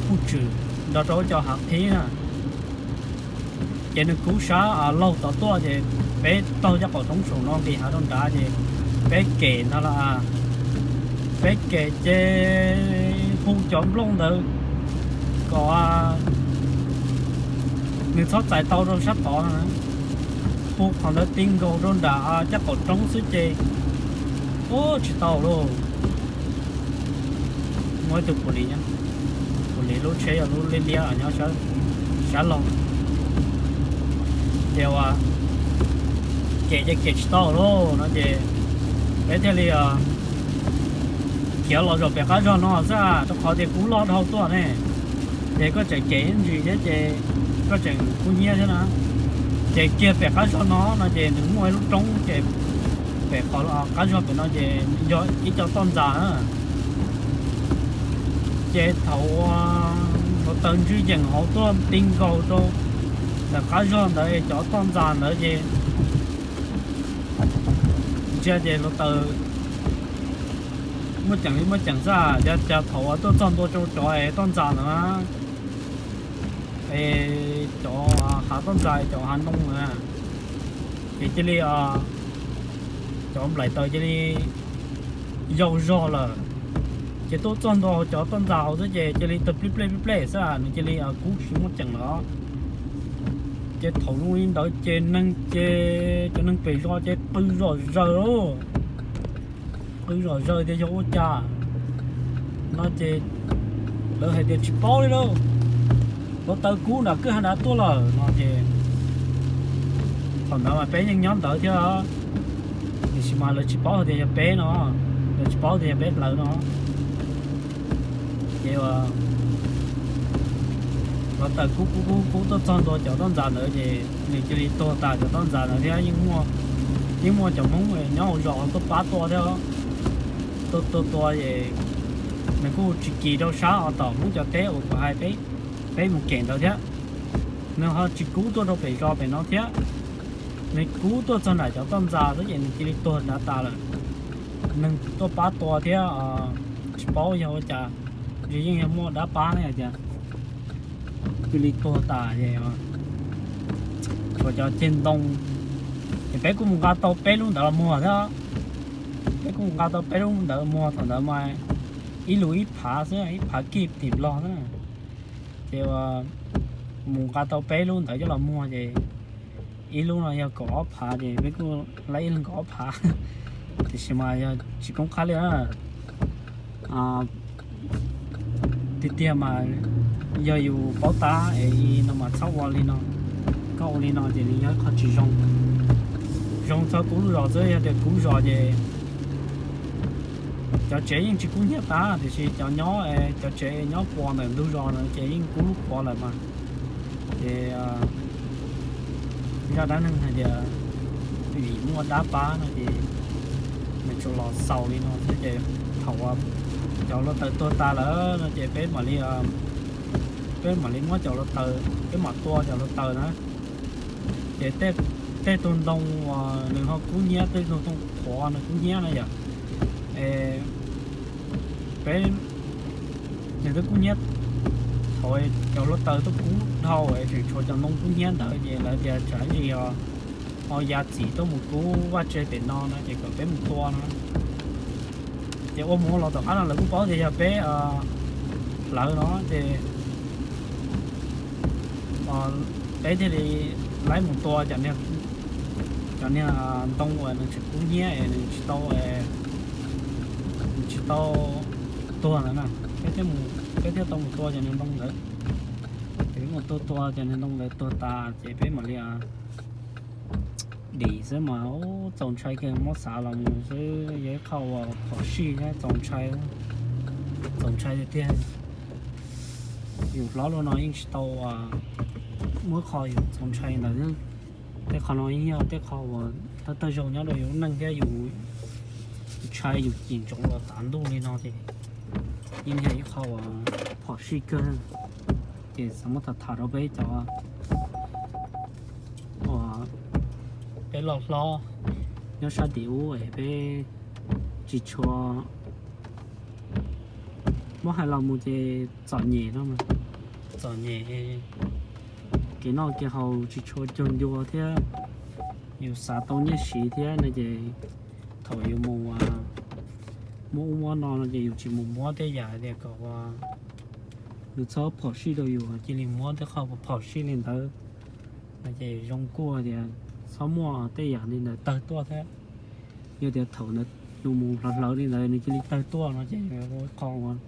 puj tswm nrog rau ib co hav qhib na. Ces nws kub sab laug tod tuaj ces peb taug caj qaum roob saum no nqis hav rau nrad ces peb kem no las, peb kem ces hu cov nplooj ntawd kom nws txhob txais tau rau sab tod no, hu qhov ntawd ti nkaus rau nram caj qaum roob xwb ces ub tsis tau lauj. Muaj ib tug pus lis, pus lis lub tsheb yog lub liab liab nyob sab laug, ces ua kem ces kem tsis tau lauj no ces peb thiaj li khiav los zaum pem qab zog no xwb, rau qhov tias kub loj dhau tuaj ne, ces koj tseem kem ib ntsis thiab ces koj tseem kub hnyiab thiab na. Ces kiag pem qab zog no no ces nws muaj ib lub roob ces pem qhov qab zog pem no ces yog ib co toj ntxas na. Ces thaum uas hluav taws ntswj yeem hauv tuaj ti nkaus rau ntawm qab zog ntawd cov toj ntxas ntawd ces ntsia ces hluav taws muaj ceem li muaj ceem xwb, yog cas thaum uas tuaj txog ntua rau cov toj ntxas ntawd na, cov hav toj ntxas cov hav ntoo na, ces cia li cov nplaim taws cia li yau zog lawm. Ces tuaj txog ntua cov toj ntxas hauv xwb ces cia li tawg plij plej plij plej xwb, nws cia li kub tsis muaj ceem lawm. Ces thaum zoo li ntawd ces neeg ces cov neeg pem zos ces qw zom zaws, qw zom zaws tias yog ua cas no ces lawv hais tias tsis paub li lauj, hluav taws kub nram kwj ha nrad tuaj lawm no ces thaum ntawd mas peb yeej nyob ntawd thiab, tiam sis mas lawv tsis paub hais tias yog peb no, lawv tsis paub tias yog peb plawv no. Ces hluav taws kub kub kub kub tuaj txog ntua cov toj ntxas ntawd ces nws cia li tuag tas cov toj ntxas ntawd thiab. Yeej muaj cov Hmoob nyob hauv zos tuaj pab tua thiab, tuaj tua tua es nws kuj tsis kis rau sab uas tom Hmoob cov teb uas kuv hais peb mus kem ntawd thiab. Nws ho tsis kub tuaj rau pem zos pem no thiab, nws kub tuaj txog nram cov toj ntxas xwb ces nws cia li tuag nrad tas lawm. Neeg tuaj pab tua thiab, tsis paub yog ua cas, yeej yog muaj dab pab ne hais tias cia li tuag tas es tshuav cov ceg ntoo, ces peb kuj mus nqa tau peb lub ntawd los muag thiab. Peb kuj mus nqa tau peb lub ntawd muag thaum ntawd mas ib lub ib phav xwb, ib phav kib tim Nplog xwb na. Ces mus nqa tau peb lub ntawd coj los muag ces ib lub no yog kaum ob phav ces peb kuj laib ib leeg kaum ob phav. Tiam sis mas yog tsis koob qab li na. Tiag tiag mas yog yus paub tab es no mas txhob ua li no. Koj ua li no ces nws yog ib qho tsis zoo. Zoo txhob kub zos xwb, yog tias kub zos ces cov tsev yeej tsis kub hnyiab tab, tiam sis cov nyob, cov tsev nyob puas ntawm ntug zos no ces yeej kub puas lawm mas. Ces zaj dab neeg hais tias vim muaj dab pab no ces nws tsuas los xaus li no thiab ces thaum cov hluav taws tuag tas lawm no ces peb mam li, peb mam li muab cov hluav taws, peb mam tua cov hluav taws na. Ces tej tug ntoo uas nws ho kub hnyiab, tej tug ntoo qhuav nws kub hnyiab na yom, peb, nws twb kub hnyiab, thaum cov hluav taws tuaj kub dhau es tseem tshuav cov ntoo kub hnyiab ntawd ces lawv tias tsam ntsis ho ya txim tuaj mus kub vaj tse pem no no ces kom peb mus tua no. Ces ua mus ua los tom qab no lawv kuj paub tias yog peb hlawv no ces peb thiaj li laib mus tua cov niag ntoo uas nws tseem kub hnyiab es nws tsis tau, nws tsis tau tuag ntawd na. Peb thiaj tau mus tua cov niag ntoo ntawd. Ces peb mus tua tua cov niag ntoo ntawd tuag tas ces peb mam li dim xwb mas txaus ntshai kawg, muab xav los mus xwb yog ib qho uas phom sij thiab txaus ntshai, txaus ntshai tiag tiag. Yus hlob luaj no yeej tsis tau muab qho yus txaus ntshai ntawd. Tej qho no yeej yog tej qho uas thawj thawj zaug nyob rau yus lub neej thiab yus ntshai yus cim ntsoov los tav ntuj li no ces yeej yog ib qho uas phom sij kawg. Ces xav muab tham tham rau peb cov uas peb loj hlob nyob sab tim ub es peb tsis tshua, muab hais los mus ces txom nyem no, txom nyem, kev noj kev haus tsis tshua cuag ncua thiab yus xav tau nyiaj siv thiab no ces thaum yus mus muab ub muab no no ces yus tsis mus muab tej yam tias kom nws txhob phom sij rau yus, cia li muab tej qho phom sij li ntawd no ces zoo kuj tias txhob muaj tej yam li ntawd tawg tuaj thiab. Yog tias thaum ntawd nws mus hlawv hlawv li ntawd nws cia li tawg tuaj no ces ua ib qho uas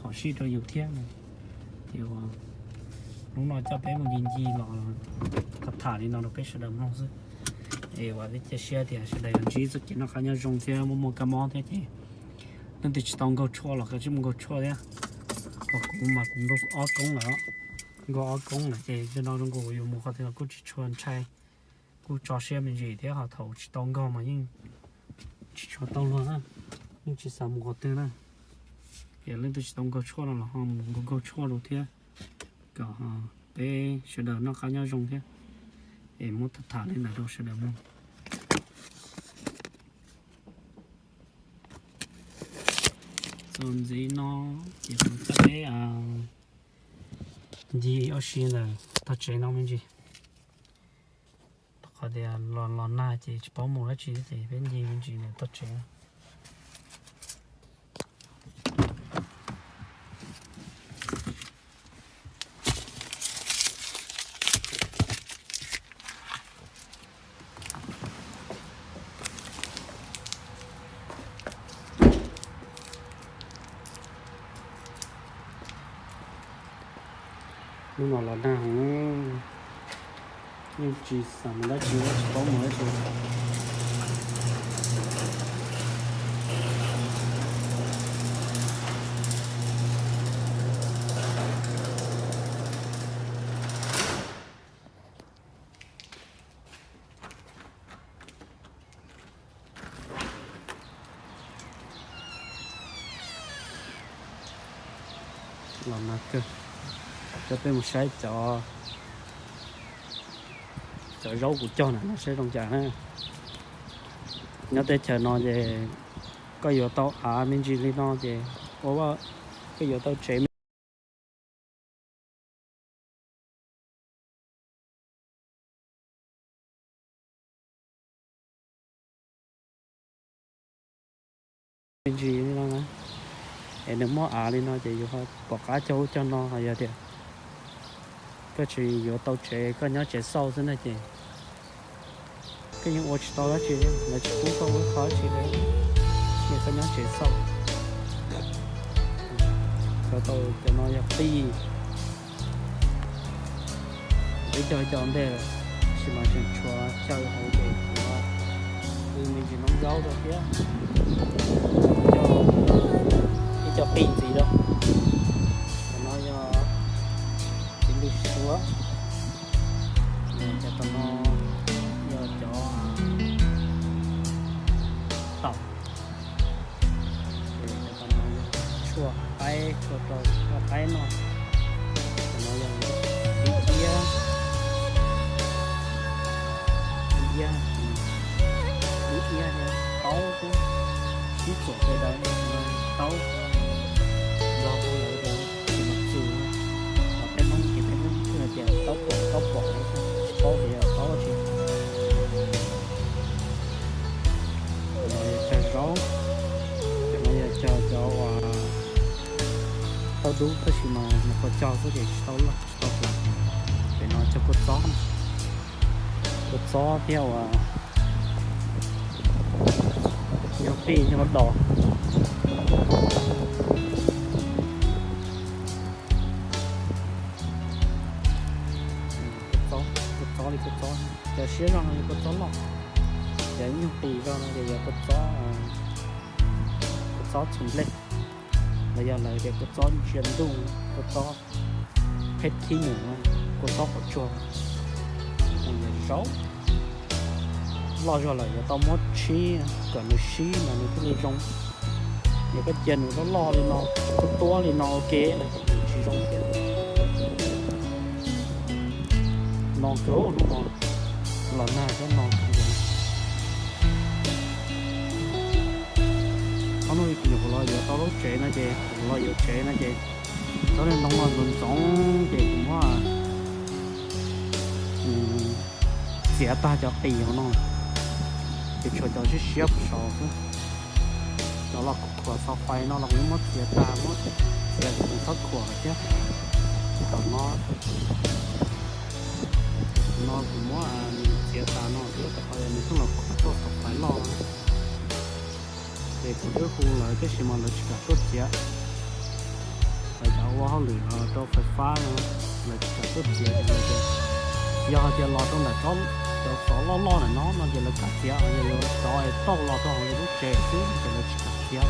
phom sij rau yus thiab. Ces hnub no coj peb mus ncig ncig los tham tham li no rau peb sawv daws mloog xwb. Es vam thiab cia siab tias sawv daws yuav ntsib txoj kev noj qab nyob zoo thiab muaj muaj kab mob thiab ces leej twg tsis tau nkaug tshuaj los kav tsij mus nkaug tshuaj thiab. Ho kuv mas kuv nkaug ob koob lawm, nkaug ob koob lawm ces zaum no zoo nkaus yus mus qhov twg los kuj tsis tshua ntshai, kuj tso siab me ntsis thiab ho thaum tsis tau nkaug mas yeej tsis tshua tau luag na, yeej tsis xav mus qhov twg na. Es leej twg tsis tau nkaug tshuaj no los ho mus nkaug nkaug tshuaj rau thiab, kom peb sawv daws noj qab nyob zoo thiab. Es muab tham tham li ntawd rau sawv daws mloog. Txuas ntxiv no ces kuv coj peb ncig ua si ntawm tog tsev no me ntsis. Rau qhov tias los los nag ces tsis paub mus dab tsi ces peb ncig me ntsis ntawm tog tsev. Hnub no los nag heev, yeej tsis xav mus dab tsi, tsis paub mus dab tsi. Los nag kawg, coj peb mus saib cov, cov zaub kuv cog na, saib zoo cas na. Nyob teb chaws no ces koj yuav tau av me ntsis li no ces ua, koj yuav tau tsev me ntsis li no na. Nws muab av li no ces yus ho pom qab cog ub cog no. Ho yog tias koj tsis yuav tau tsev, koj nyob tsev xauj xwb na ces koj yeej ua tsis tau dab tsi, lawv tsis pub koj ua qhov dab tsi li, cia koj nyob tsev xauj. Cov tau cov no yog qij, ib co ib co ntej lawm, tab sis mas tseem tshuav xyaw hauv ces kuv ua me ntsis noob zaub rau thiab. Cov, ib co qij ntxiv rau. Cov no yog txiv lws suav, cov no yog cov taum, cov no yog tshuaj qaib, tshuaj rau tshuaj qaib noj. Cov no yog ib iab, ib iab, ib iab taub xwb, sib txuam pes daws taub, nrog rau lawv tias tsis mus txus, ho peb Hmoob ces peb Hmoob hais tias taub pom, taub pom, tsis paub tias yog taub dab tsi. Cov no yog cog zaub, cov no yog cog cov uas tauj dub, tab sis mas nws qhuav cog xwb ces tsis tau loj tsis tau hlais. Pem no cog kua txob, kua txob thiab uas nyuag qij nyuag dos. Kua txob, kua txob li kua txob, cov siab zog no yog kua txob loj, cov nyuag qis zog no ces yog kua txob, kua txob txhuv nplej, los yog lawv tias kua txob ntsia ntuj, kua txob pheb khib nyuj, kua txob qhov tsua. Zaub loj zog lawm yuav tau muab tshib kom nws sib mas nws thiaj li zoo. Yog koj cia nws loj loj li no, tuab tuab li no ua ke no ces nws tsis zoo thiab. No kawg, hnub no los nag thiab no kawg. Ob hnub kuv nyuam qhuav los yuav tau lub tsev no ces, kuv los yuav tsev no ces tsob niag ntoo no ntxoov ntxoov ces kuv muab txiav tag cov qis hauv no, ces tshuav cov siab siab puag saud xwb. Cov los khuam xov fais no los kuv muab txiav tag, muab txiav ces kuv txhob khuam lawm thiab. Tom no, no kuv muab txiav tas no thiab rau qhov nws thiaj los khuam tuaj xov fais loj. Ces kuv twb hu lawv tab sis mas lawv tsis kam tuaj txiav. Lawv cov ua hauj lwm rau fais fab no, lawv tsis kam tuaj txiav ces lawv tias yog hais tias los rau ntawm cov xov loj loj ntawm no no ces lawv kam txiav, yog cov es tauj los rau hauv lub tsev xwb ces lawv tsis kam txiav.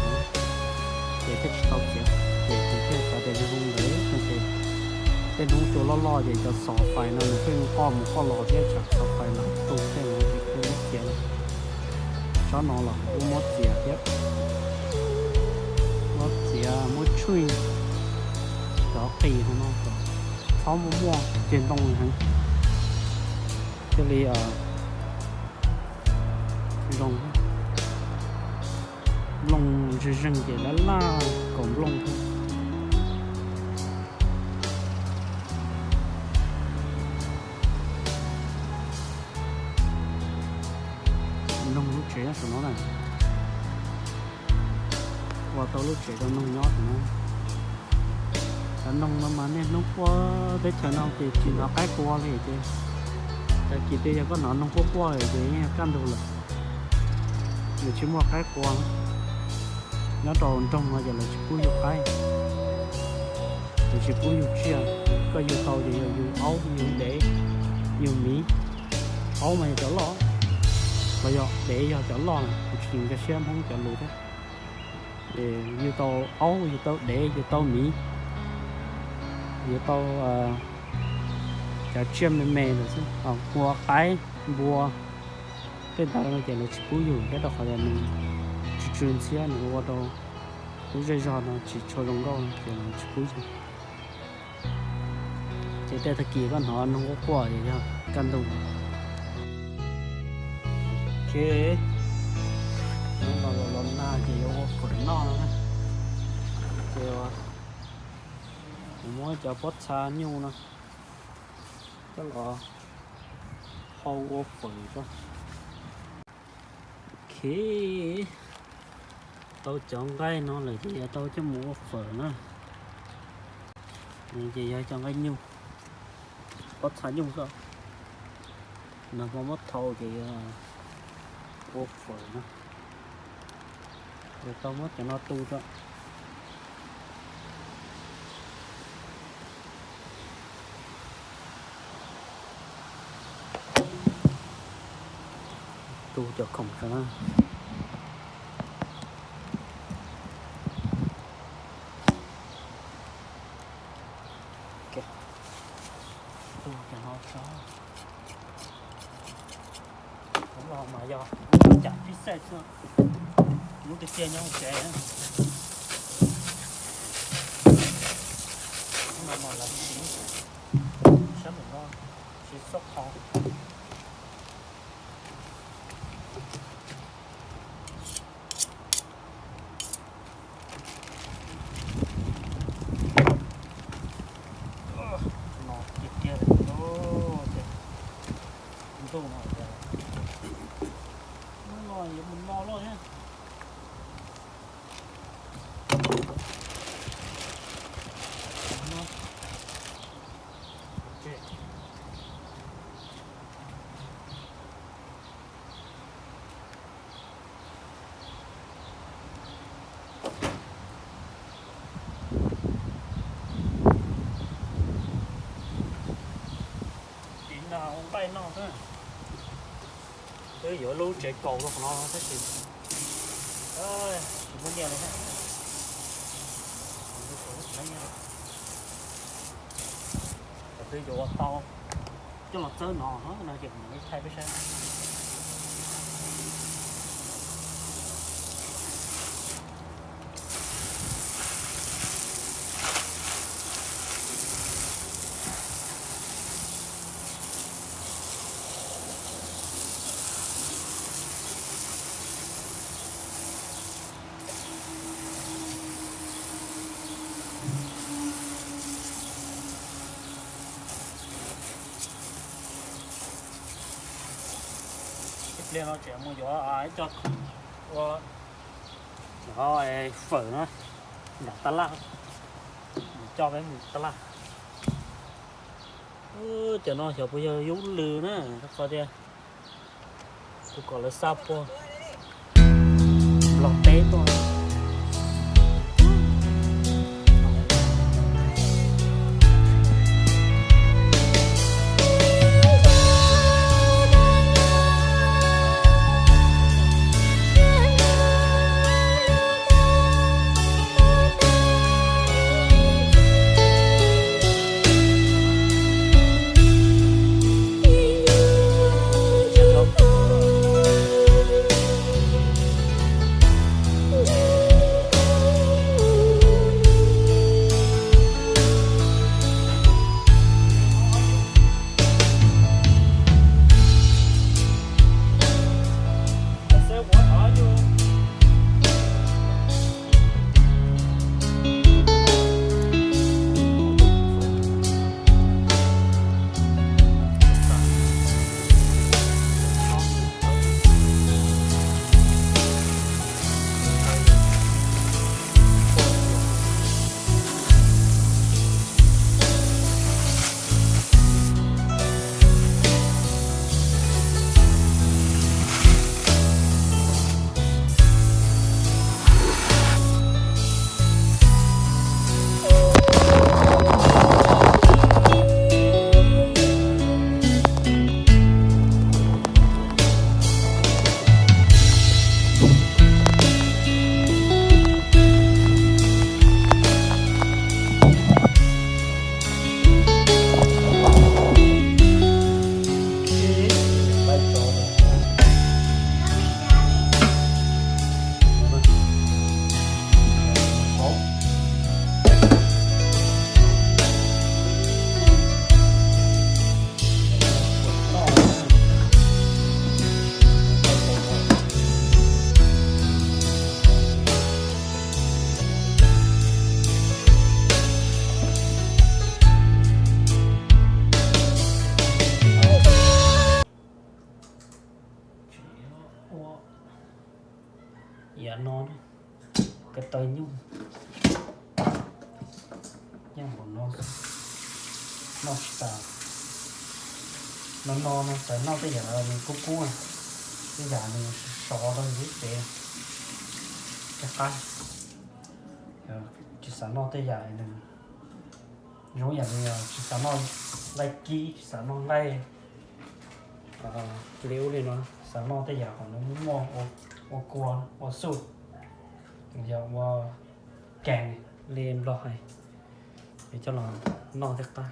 Ces thiaj tsis tau txiav, ces kuv thiaj xav tias zoo zoo ntawd no ces tej hnub cua loj loj ces cov xov fais no nws pheej qoj mus qoj los thiab tsam xov fais lam tu tej no ces kuv muab txiav lawm. Tsob no los kuv muab txiav thiab, muab txiav muab tshuij cov qis hauv no kom txhob muaj muaj ceg ntoo heev, thiaj li zoo. Nplooj zeeg zeeg ces laj laj kaus nplooj thiab. Noog lub tsev nyob saum no na. Ua tau lub tsev rau noog nyob saum no. Cov noog no mas niaj hnub quaj, teb chaws no ces tsis hnov qaib qua li ces, tag kis twg yog koj hnov noog quaj quaj lawm ces yeej yog kaj ntug lawm. Nws tsis muaj qaib qua. Nyob rau nroog no ces lawv tsis pub yug qaib, lawv tsis pub yug tsiaj. Koj yug tau ces yog yug aub, yug dev, yug miv. Aub mas yog cov loj, los yog dev yog cov loj na, kuv tsis nkag siab Hmoob cov lus thiab. Ces yug tau aub, yug tau dev, yug tau miv, yug tau cov tsiaj me me ntawd xwb, npua qaib, npua, tej ntawd no ces lawv tsis pub yug thiab rau qhov tias nws tsw tsw ntxhiab, nws ua rau lub zej zog no tsis tshua zoo nkauj ces lawv tsis pub yug. Ces tej tag kis koj hnov noog quaj quaj ces yog kaj ntug. Ok, hnub no los los nag ces yuav ua fawm noj no na. Ces kuv muab cov pob txha nyuj no coj los hau ua fawm tso. Ok, Tau cov nqaij no lawm ces yuav tau coj mus ua fawm na. Ces yog cov nqaij nyuj, pob txha nyuj xwb. Nag hmo muab thau ces yuav ua fawm na. Yuav tau muab cov no tu rau. Tu cov khoom rau na. Tu cov no rau. Lub no mas yog lub cam pib xej xwb, lub tiag tiag nyob hauv tsev. Lub no mas lawv siv, sab mus no, siv xab qhov. No tiag tiag li, ces ntuj no, hnub no yuav mus no lawm thiab. Tiv no ua nqaij noj xwb. Twb yuav lub tsev kaus rau qhov no tab sis tsis muaj nyiaj li. Twb yuav ua tau coj los txawb no no ces kuv mam li thaij peb saib. Ib pliag no tseem mus yuav ib co khoom ua fawm na, nram tab laj, coj peb mus tab laj. Cov no xyov puas yog yub lws na, rau qhov tias kuv kom lawv xa puag Nplog teb tuaj. Yam no na. Taw nyuj, nyob hauv no, noj tsis tas. No no no txawm noj tej yam nws kub kub, tej yam nws sov rau yus lub cev, cov qab. Tsis xav noj tej yam nws zoo yam li, tsis xav noj nqaij kib, tsis xav noj nqaij li ub li no, xav noj tej yam kom nws muaj ua kua ua xuj, yog ua keeg li Nplog hais, es coj los noj thiaj qab.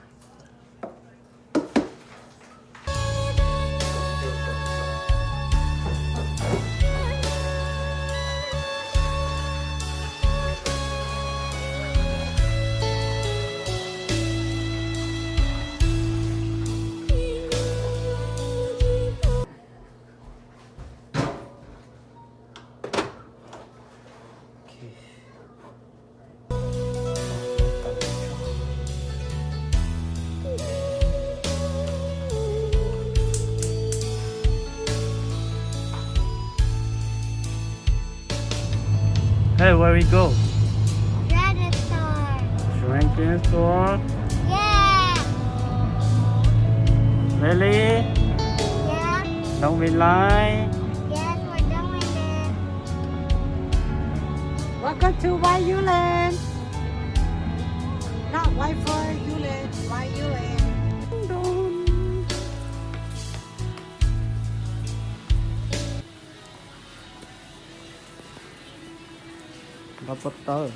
Hey, where we go? Drugstore. Drinking store? Yeah. Really? Yeah. Don't be lie. Yes, we're doing this. Welcome to Wai Yuland. Not Wai Fur Yuland, Wai Yuland. Nqa pob tawb.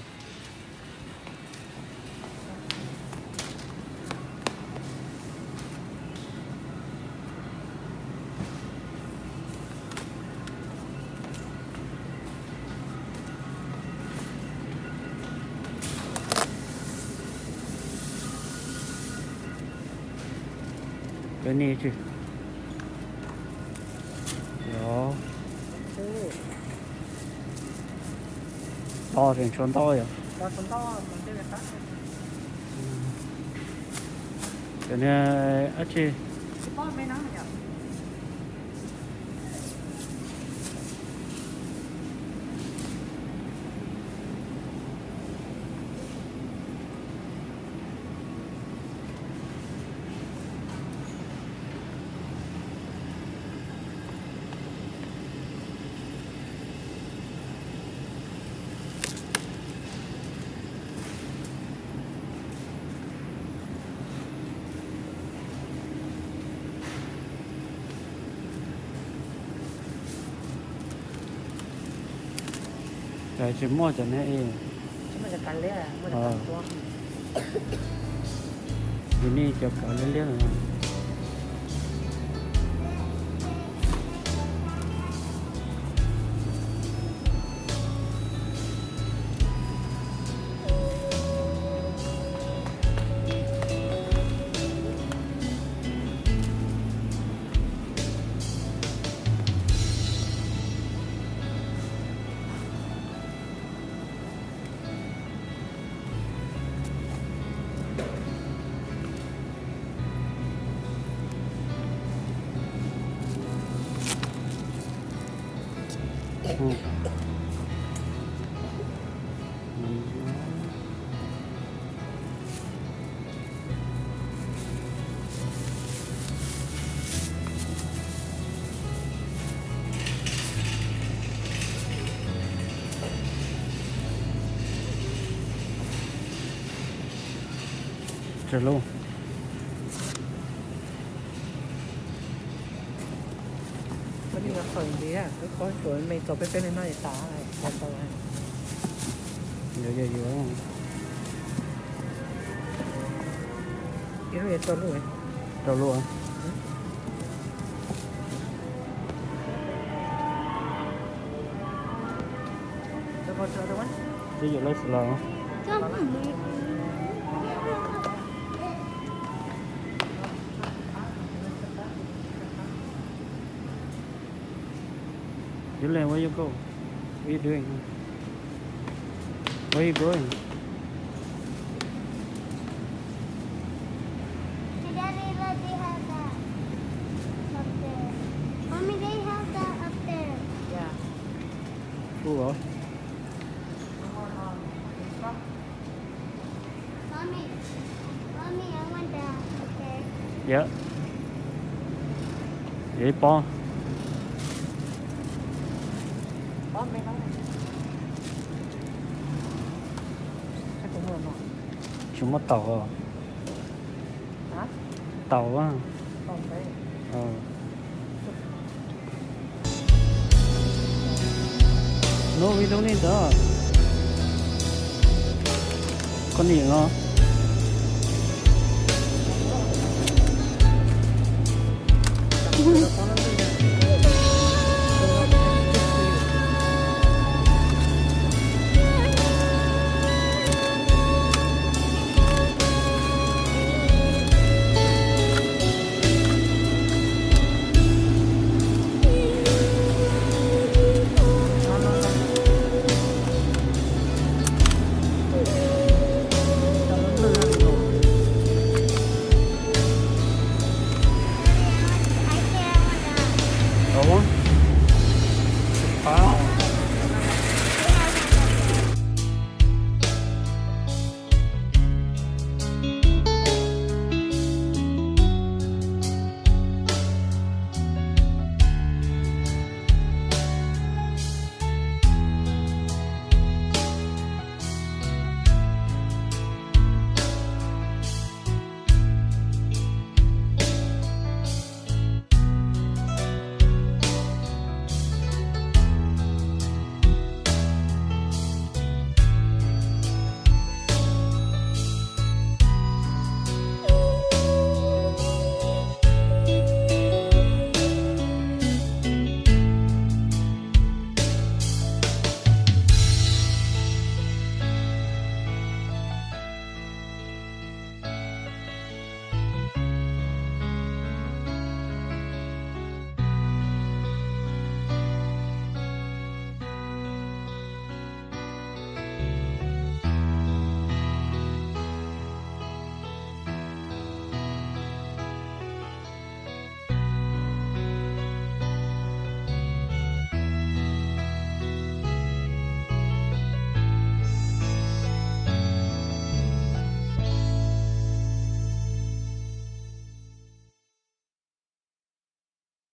Peb nej tsis yog to tseem tshuav ntau yom. Cov niag dab tsi. Cas tsis muaj cov niag i. Yus nej cov kawm liab liab no. Tsaws lub. Koj niam qhawv ntxiv, wb qhov tsuav me txaus peb peb li no es tas, tau tau. Yuav yuav yuav. Ib lub yuav rau lub. Rau lub. Twb yuav lawm xwb los. Yulen, where you go? What you doing? Where you going? Hey, Daddy, look, they have that up there. Mommy, they have that up there. Yeah. Cool, huh? Yog, yog ib pob. Tsis muaj taus. Taus a. Lub ib lub li ntawd. Koj niam no.